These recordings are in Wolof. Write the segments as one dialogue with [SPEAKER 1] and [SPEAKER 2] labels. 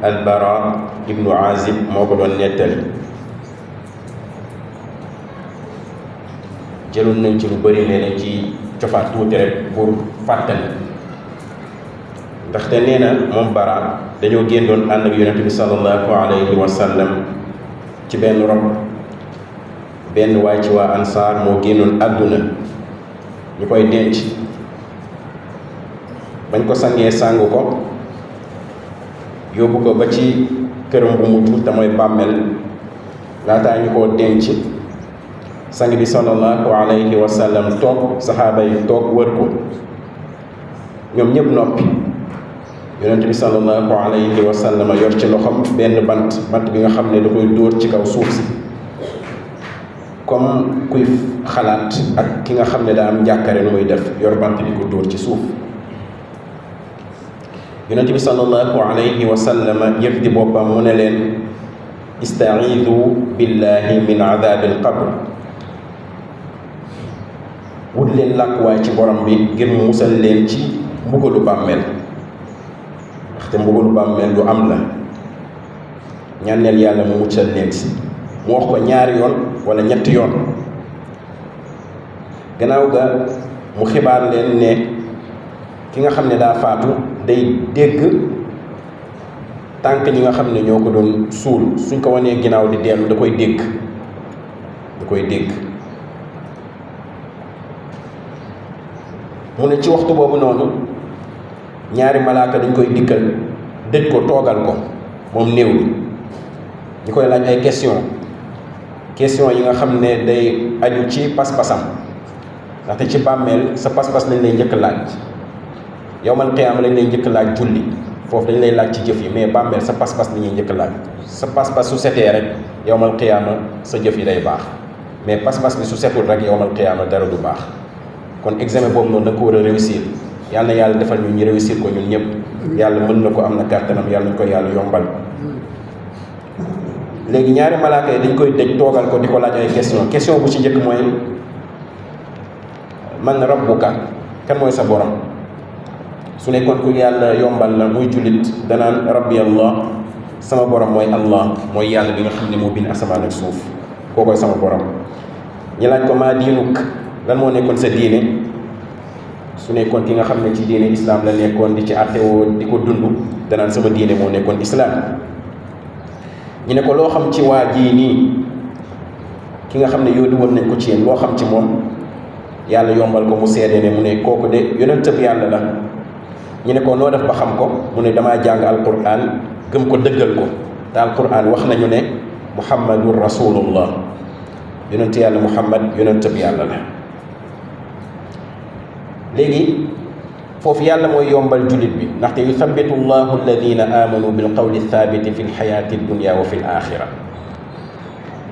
[SPEAKER 1] al-Bara ibnu Azib moo ko doon nettali. jëloon nañ ci lu bëri nee na ci cofaat tuuti rek pour fàttali, ndaxte nee na moom Bara dañoo génnoon ànd ak yonente bi sallallahu alayhi wa sallam ci benn rob. benn waay ci waa ansaar moo génnoon àdduna ñu koy denc. bañ ko sangee sàng ko yóbbu ko ba ci këram bu mujj te mooy bàmmeel laataa ñu koo denc, sang bi sallallahu alayhi wa sallam toog, saxaaba yi toog wër ko, ñoom ñëpp noppi. yonent bi sallallahu alayhi wa sallam yor ci loxoom benn bant bi nga xam ne da koy dóor ci kaw suuf si comme kuy xalaat ak ki nga xam ne daa am njàkkare nu muy def, yor bant bi ko dóor ci suuf. yonent bi sallallahu alayhi wa sallam yëg di boppam mu ne leen istaidu billahi min adabil qabr, wut leen làkkuwaay ci borom bi ngir mu musal leen ci mbugalu bàmmeel, ndaxte mbugalu bàmmeel lu am la. ñaan leen yàlla mu muccal leen si. mu wax ko ñaari yoon wala ñetti yoon. gannaaw ga mu xibaar leen ne ki nga xam ne daa faatu day dégg tànk ñi nga xam ne ñoo ko doon suul, suñ ko wanee ginnaaw di dellu da koy dégg. mu ne ci waxtu boobu noonu ñaari malaaka dañ koy dikkal dëj ko, toogal ko moom néew bi, ñu koy laaj ay question yi nga xam ne day aju ci pas-pasam, ndaxte ci bàmmeel sa pas-pas lañ lay njëkk laaj. yawmal qiyaama lañ lay njëkk laaj julli, foofu dañ lay laaj ci jëf yi, mais bàmmeel sa pas-pas la ñuy njëkk laaj. sa pas-pas su setee rek yawmal qiyaama sa jëf yi day baax, mais pas-pas bi su setul rek yawmal qiyaama dara du baax. kon examen boobu noonu da ko war a réussir. yàlla na yàlla defal ñu réussir ko ñun ñëpp. yàlla mën na ko, am na kàttanam, yàlla nañ ko yàlla yombal. léegi ñaari malaaka yi dañ koy dëj, toogal ko di ko laaj ay question bu ci njëkk mooy man rabbuka, kan mooy sa borom. su nekkoon ku yàlla yombal la muy jullit danaan rabbi allah, sama borom mooy allah, mooy yàlla bi nga xam ne moo bind asamaan ak suuf, koo koy sama borom. ñu laaj ko maa diinuk, lan moo nekkoon sa diine. su nekkoon ki nga xam ne ci diine islam la nekkoon di ci àttewoo di ko dund danaan sama diine moo nekkoon islam. ñu ne ko loo xam ci waa jii nii, ki nga xam ne yónni woon nañ ko ci yéen, loo xam ci moom. yàlla yombal ko mu seede ne mu ne kooku de yonentab yàlla la. ñu ne ko noo def ba xam ko, mu ne damaa jàng alquran gëm ko, dëggal ko, te alquran wax nañu ne muhammadun rasulullah, yonent yàlla muhammad yonentab yàlla la. léegi foofu yàlla mooy yombal jullit bi, ndaxte yuthabitu llahu alladina amanu bil qawli thabiti fi lxayaati dunya wa fi l axira.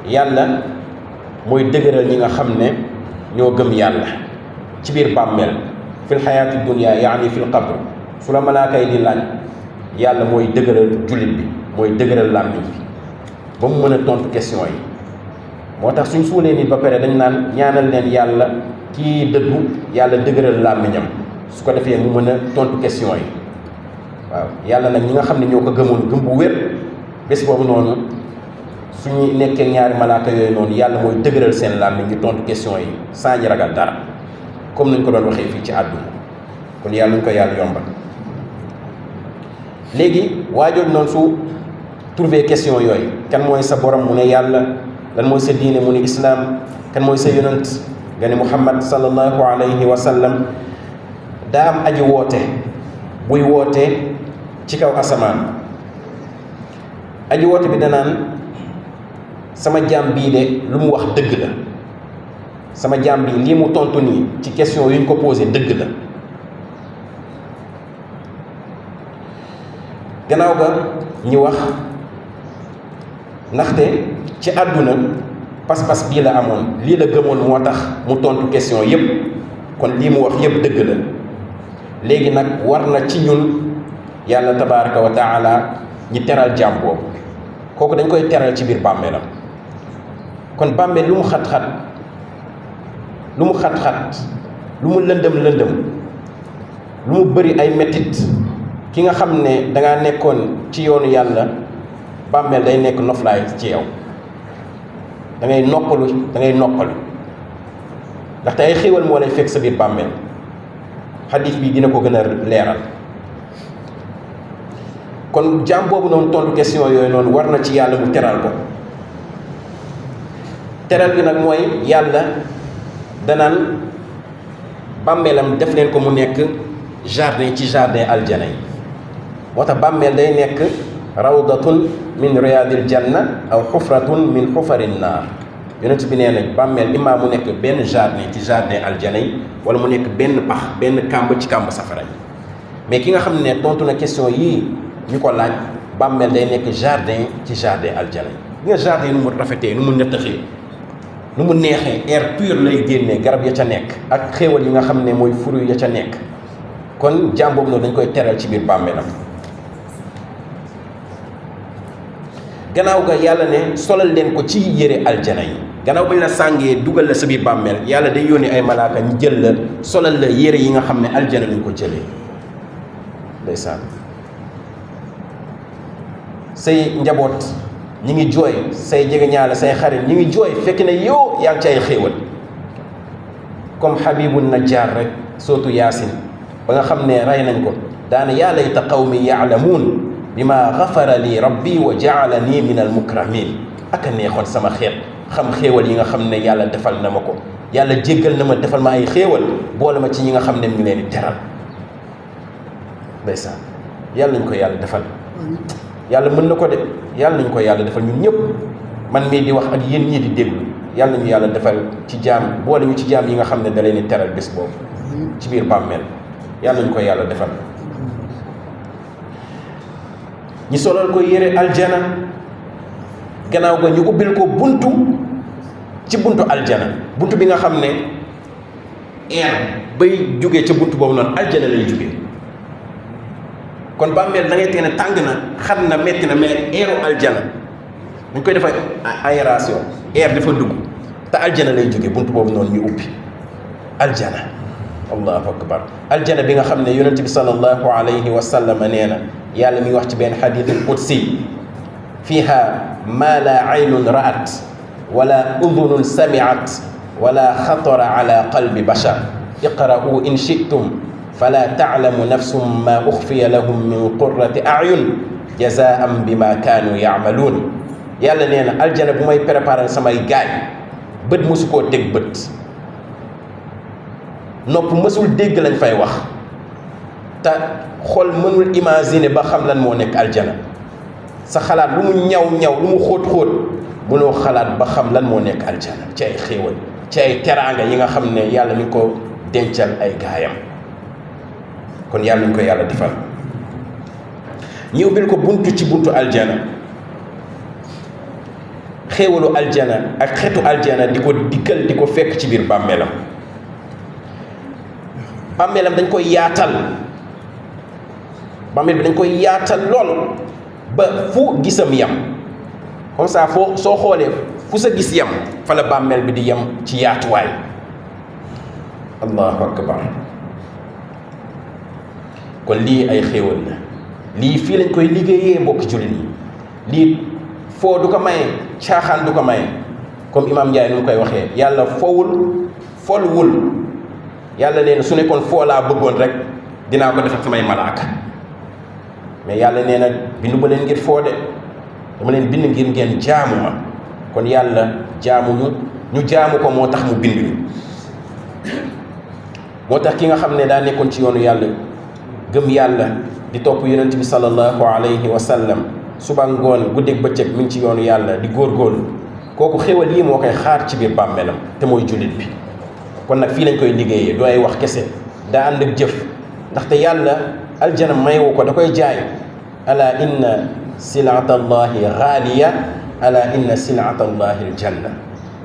[SPEAKER 1] yàlla mooy dëgëral ñi nga xam ne ñoo gëm yàlla ci biir bàmmeel, fi lxayaati dunya yaani fi l qabr. su la malaaka yi di laaj, yàlla mooy dëgëral jullit bi, mooy dëgëral làmmiñ bi ba mu mën a tontu question yi. moo tax suñ suulee nit ba pare dañ naan ñaanal leen yàlla kii dëddu, yàlla dëgëral làmmiñam, su ko defee mu mën a tontu question yi. waaw yàlla nag ñi nga xam ne ñoo ko gëmoon gëm bu wér, bés boobu noonu suñu nekkee ñaari malaaka yooyu noonu, yàlla mooy dëgëral seen làmmiñ ñu tontu question yi saa ñu ragal dara, comme nañ ko doon waxee fii ci àdduna. kon yàlla nañ ko yàlla yombal. léegi waajoon noonu su trouvé question yooyu, kan mooy sa borom, mu ne yàlla. lan mooy sa diine, mu ne islaam. kan mooy sa yonent, nga ne muhammad sallallahu alayhi wa sallam. daa am aji woote buy woote ci kaw asamaan. aji woote bi danaan sama jaam bii de lu mu wax dëgg la, sama jaam bii lii mu tontu nii ci question yu ñu ko posé dëgg la. gannaaw ga ñu wax ndaxte ci àdduna pas-pas bii la amoon, lii la gëmoon, moo tax mu tontu question yépp, kon lii mu wax yépp dëgg la. léegi nag war na ci ñun yàlla tabaraka wa taala ñi teral jaam boobu, kooku dañ koy teral ci biir bàmmeelam. kon bàmmeel lu mu xat-xat, lu mu xat-xat, lu mu lëndëm lëndëm, lu mu bëri ay mettit, ki nga xam ne dangaa nekkoon ci yoonu yàlla bàmmeel day nekk noflaay ci yow da ngay noppalu ndaxte ay xéewal moo lay fekk sa biir bàmmeel xadis bi dina ko gën a leeral. kon jaam boobu noonu tontu question yooyu noonu war na ci yàlla mu teral ko teral gi nag mooy yàlla danaan bàmmeelam def leen ko mu nekk jardin ci jardin aljana yi moo tax bàmmeel day nekk rawdatun min riyadil janna aw xufratun min xufarin naar yonent bi nee na bàmmeel imma mu nekk benn jardin ci jardin aljana yi wala mu nekk benn pax benn kàmb ci kàmb safara yi mais ki nga xam ne tontu na question yii ñu ko laaj bàmmeel day nekk jardin ci jardin aljana yi nga jardin nu mu rafetee nu mu nettaxee nu mu neexee air pur lay génnee garab ya ca nekk ak xéewal yi nga xam ne mooy fruit ya ca nekk kon jaam boobu noonu dañ koy teral ci biir bàmmeelam. gannaaw ga yàlla ne solal leen ko ci yére aljana yi gannaaw bañ la sàngee dugal la sa biir bàmmeel yàlla day yónni ay malaaka ñu jël la solal la yére yi nga xam ne aljana lañ ko jëlee ndeysaan say njaboot ñi ngi jooy say jegeñaale say xarit ñi ngi jooy fekk ne yow yaa ngi ci ay xéewal comme Habibun Najjar rek sootu Yaasin ba nga xam ne rey nañ ko daana yaa layta qawmi yaalamuun bima gafara li rabbi wa jaalani min al mukramin aka neexoon sama xeet xam xéewal yi nga xam ne yàlla defal na ma ko yàlla jéggal na ma defal ma ay xéewal boole ma ci ñi nga xam ne mi ngi leen di teral ndeysaan yàlla nañ ko yàlla defal yàlla mën na ko de yàlla nañ ko yàlla defal ñun ñëpp man mii di wax ak yéen ñii di déglu yàlla nañu yàlla defal ci jaam boole ñu ci jaam yi nga xam ne da leen di teral bés boobu ci biir bàmmeel yàlla nañ ko yàlla defal ñi solal ko yére aljana gannaaw ga ñu ubbil ko buntu ci buntu aljana buntu bi nga xam ne air bay jógee ca buntu boobu noonu aljana lay jógee kon bàmmeel da ngay tee ne tàng na xat na metti na mais airu aljana dañ koy defar aération air dafa dugg te aljana lay jógee buntu boobu noonu ñu ubbi aljana allahu akbar aljana bi nga xam ne yonent bi sallallahu alayhi wa sallam nee na yàlla mi wax ci benn xadiisul qudsi fiha ma la aynun ra'at wala udunun sami'at wala xatara ala qalbi bashar iqra'u in shi'tum fala ta'lamu nafsum ma uxfiya lahum min qurrati a'yun jazaan bima kaanu ya'maluun yàlla nee na aljana bu may préparer samay gaay bët mosu koo teg bët nopp mësul dégg lañ fay wax te xol mënul imaginer ba xam lan moo nekk aljana sa xalaat lu mu ñaw lu mu xóot mënoo xalaat ba xam lan moo nekk aljana ci ay xéewal ci ay teraanga yi nga xam ne yàlla mi ngi ko dencal ay gaayam kon yàlla ñu ko yàlla defal ñu ubbil ko buntu ci buntu aljana xéewalu aljana ak xetu aljana di ko dikkal di ko fekk ci biir bàmmeelam dañ koy yaatal bàmmeel bi dañ koy yaatal lool ba fu gisam yam comme ça soo xoolee fu sa gis yam fa la bàmmeel bi di yam ci yaatuwaay allahu akbar kon lii ay xéewal la lii fii lañ koy liggéeyee mbokki jullit yi lii foo du ko maye caaxaan du ko maye comme imam Ndiaye nu mu koy waxee yàlla folwul yàlla nee na su nekkoon foo laa bëggoon rek dinaa ko def ak samay malaaka mais yàlla nee na bindu ma leen ngir foo de dama leen bind ngir ngeen jaamu ma kon yàlla ñu jaamu ko moo tax mu bind ñu moo tax ki nga xam ne daa nekkoon ci yoonu yàlla gëm yàlla di topp yonent bi sallallahu alayhi wa sallam suba ngoon guddeeg bëccëg mi ngi ci yoonu yàlla di góorgóorlu kooku xéwal yi moo koy xaar ci biir bàmmeelam te mooy jullit bi kon nag fii lañ koy liggéeyee doo ay wax kese daa ànd ak jëf ndaxte yàlla aljana mayewu ko da koy jaay ala inna silata allahi xaaliya ala inna silata allahi aljanna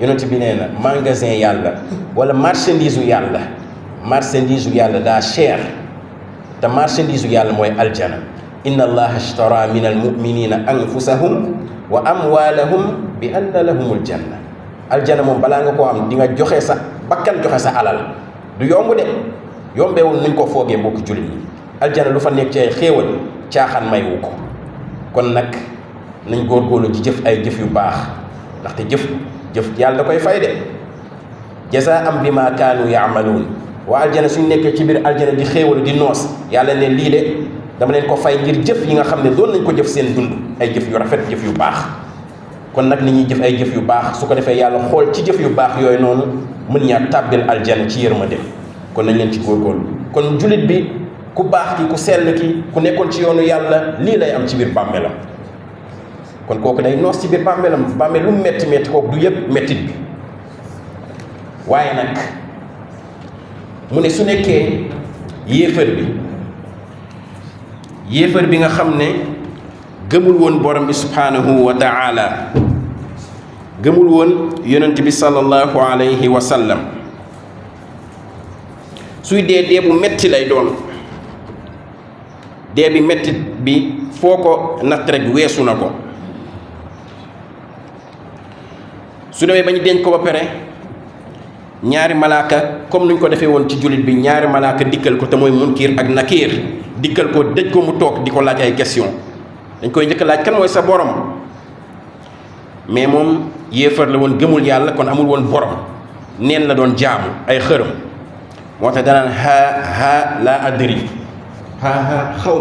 [SPEAKER 1] yonent bi nee na magasin yàlla wala marchandise u yàlla daa cher te marchandise u yàlla mooy aljana inna allaha ashtara min almuminina anfusahum wa amwalahum bi anna lahum aljanna aljana moom balaa nga koo am di nga joxe sa bakkan joxe sa alal du yomb de yombeewul nuñ ko foogee mbokki jullit yi aljana lu fa nekk ci ay xéewal caaxaan mayu ko. kon nag nañ góorgóorlu ci jëf ay jëf yu baax ndaxte jëf yàlla da koy fay de jazaa'an bimaa kaanu ya'maluun waa aljana suñ nekkee ci biir aljana di xéewal di noos yàlla ne lii de dama leen ko fay ngir jëf yi nga xam ne doon nañ ko jëf seen dund ay jëf yu rafet jëf yu baax. kon nag ni ñuy jëf ay jëf yu baax su ko defee yàlla xool ci jëf yu baax yooyu noonu mën ñaa tàbbil aljana ci yërmande kon nañ leen ci góorgóorlu. kon jullit bi ku baax ki ku sell ki ku nekkoon ci yoonu yàlla lii lay am ci biir bàmmeelam kon kooku day noos ci biir bàmmeelam bàmmeel lu mu metti metti kooku du yëpp mettit bi. waaye nag mu ne su nekkee yéefar bi nga xam ne gëmul woon borom bi subhanahu wa ta'ala gëmul woon yonent bi sallallahu alayhi wa sallam suy dee bu metti lay doon dee bi mettit bi foo ko natt rek weesu na ko. su demee ba ñu denc ko ba pare ñaari malaaka comme nuñ ko defee woon ci jullit bi ñaari malaaka dikkal ko te mooy Munkir ak Nakiir dikkal ko dëj ko mu toog di ko laaj ay question dañ koy njëkk laaj kan mooy sa borom mais moom yéefar la woon gëmul yàlla kon amul woon borom neen la doon jaamu ay xërëm moo tax danaan ha la adri ha xaw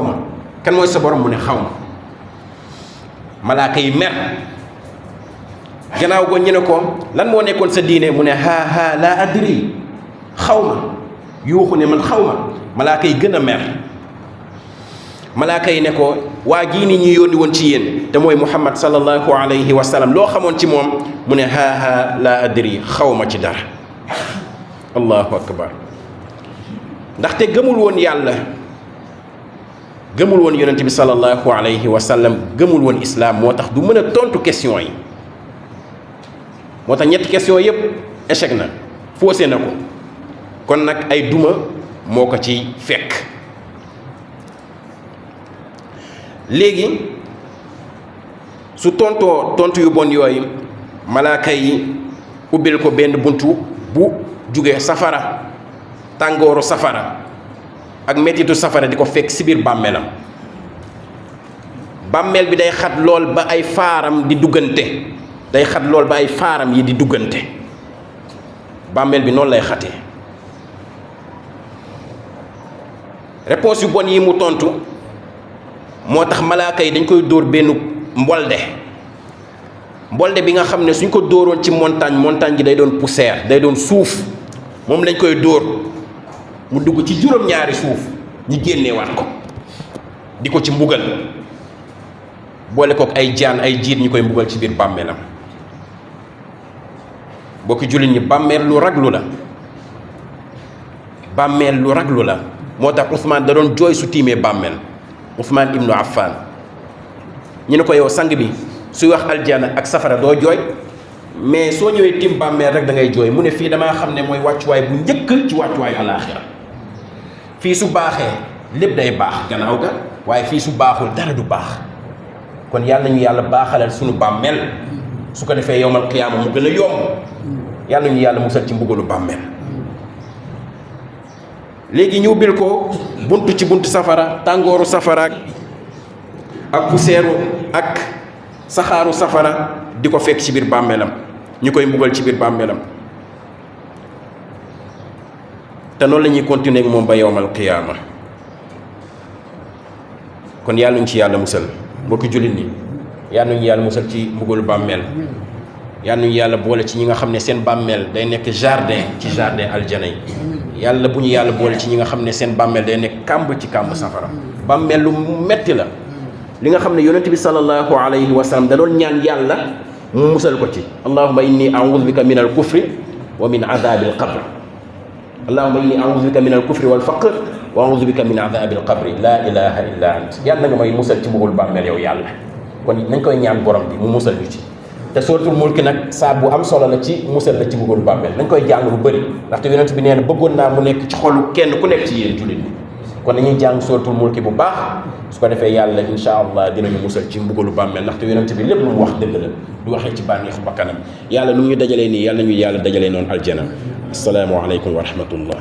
[SPEAKER 1] ma kan mooy sa borom mu ne xaw ma malaaka yi mer gannaaw go ñu ne ko lan moo nekkoon sa diine mu ne ha la adri xaw ma yuuxu ne man xaw ma malaaka yi gën a mer malaaka yi ne ko waa gii ni ñu yónni woon ci yéen te mooy Muhammad sallallahu alayhi wa sallam loo xamoon ci moom mu ne ha la adri xaw ma ci dara. allahu akbar ndaxte gëmul woon yàlla gëmul woon yonent bi sallallahu alayhi wa sallam gëmul woon islam moo tax du mën a tontu question yi moo tax ñetti question yépp échec na faussé na ko kon nag ay duma moo ko ci fekk. léegi su tontoo tontu yu bon yooyu malaaka yi ubbil ko benn buntu bu jóge safara tàngooru safara ak mettitu safara di ko fekk ci biir bàmmeelam bàmmeel bi day xat lool ba ay faaram di duggante day xat lool ba ay faaram yi di duggante bàmmeel bi noonu lay xatee réponse yu bon yi mu tontu moo tax malaaka yi dañ koy dóor benn mbolde bi nga xam ne suñ ko dóoroon ci montagne gi day doon poussière day doon suuf moom lañ koy dóor mu dugg ci juróom-ñaari suuf ñi génneewaat ko di ko ci mbugal boole kook ay jaan ay jiit ñu koy mbugal ci biir bàmmeelam bokki jullit ñi bàmmeel lu raglu la moo tax Ousmane da doon jooy su tiimee bàmmeel Ousmane ibnu Affan ñu ne ko yow sang bi suy wax aljana ak safara doo jooy mais soo ñëwee tim bàmmeel rek da ngay jooy mu ne fii damaa xam ne mooy wàccuwaay bu njëkk ci wàccuwaayu alaaxira fii su baaxee lépp day baax gannaaw ga waaye fii su baaxul dara du baax kon yàlla nañu yàlla baaxalal suñu bàmmeel su ko defee yowmal qiyaama mu gën a yomb yàlla nañu yàlla musal ci mbugalu bàmmeel. léegi ñu ubbil ko buntu ci buntu safara tàngooru safara ak poussière ak saxaaru safara di ko fekk ci biir bàmmeelam ñu koy mbugal ci biir bàmmeelam te noonu la ñuy continuer ak moom ba yowmal qiyaama kon yàlla nañu ci yàlla musal mbokki jullit ñi yàlla nañu yàlla musal ci mbugalu bàmmeel yàlla nañu yàlla boole ci ñi nga xam ne seen bàmmeel day nekk jardin ci jardin aljana yi yàlla bu ñu yàlla boole ci ñi nga xam ne seen bàmmeel day nekk kàmb ci kàmb safara bàmmeel lu metti la li nga xam ne yonent bi sallallahu alayhi wa sallam da doon ñaan yàlla mu musal ko ci allahumma inni a'udhu bika min al kufri wa min adhabi al qabr allahumma inni a'udhu bika min al kufri wal faqr wa a'udhu bika min adhabi al qabri la ilaha illa ant yàlla nga may musal ci mbugal bàmmeel yow yàlla kon nañ koy ñaan borom bi mu musal ñu ci te suratul mulk nag saa bu am solo la ci musal la ci mbugalu bàmmeel nañ koy jàng lu bëri ndaxte yonent bi nee na bëggoon naa mu nekk ci xolu kenn ku nekk ci yéen jullit ñi kon nañuy jàng suratul mulk bu baax su ko defee yàlla insha allah dinañu musal ci mbugalu bàmmeel ndaxte yonent bi lépp lu mu wax dëgg la du waxee ci bànneexu bakkanam yàlla nu mu ñu dajalee nii yàlla ñu yàlla dajalee noonu aljana assalaamu aleykum wa rahmatullah